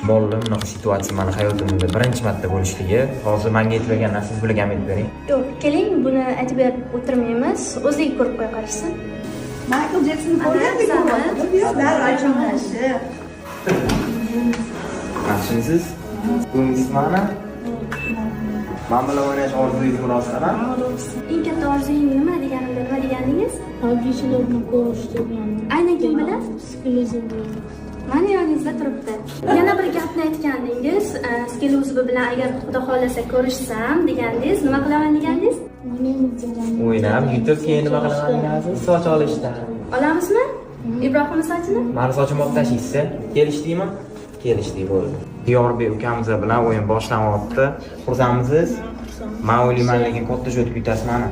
Bolalar, bunaqa situatsiya mani hayotimda birinchi marta bo'lishligi. Hozir manga aytib bergan narsangiz bularga ham aytib bering. Yo'q, keling, buni aytib berib o'tirmaymiz. O'zligi ko'rib qo'ya qolishsin. Michael Jackson ko'rgandik. Ana. Achonlashi. Yaxshimisiz? Bugungiz mana? Man bilan o'ynash orzuyingiz rostdan ham? Eng katta orzuying nima deganimda nima degandingiz? Harbiychilarni ko'rish degandim. Aynan kim bilan? Skelizm bilan. Mana yoningizda turibdi. Yana bir gapni aytgandingiz, Skeluzova bilan agar Xudo xohlasa ko'rishsam degandingiz, nima qilaman degandingiz? O'ynaymiz degandim. O'ynab, yutib, keyin nima qilaman degansiz? Soch olishda. Olamizmi? Ibrohimni sochini? Mani sochimni olib tashlaysiz. Kelishdikmi? Kelishdik, bo'ldi. Diyorbek ukamiz bilan o'yin boshlanyapti. Xursandmisiz? Man o'ylayman, lekin katta счёт yutasiz mani.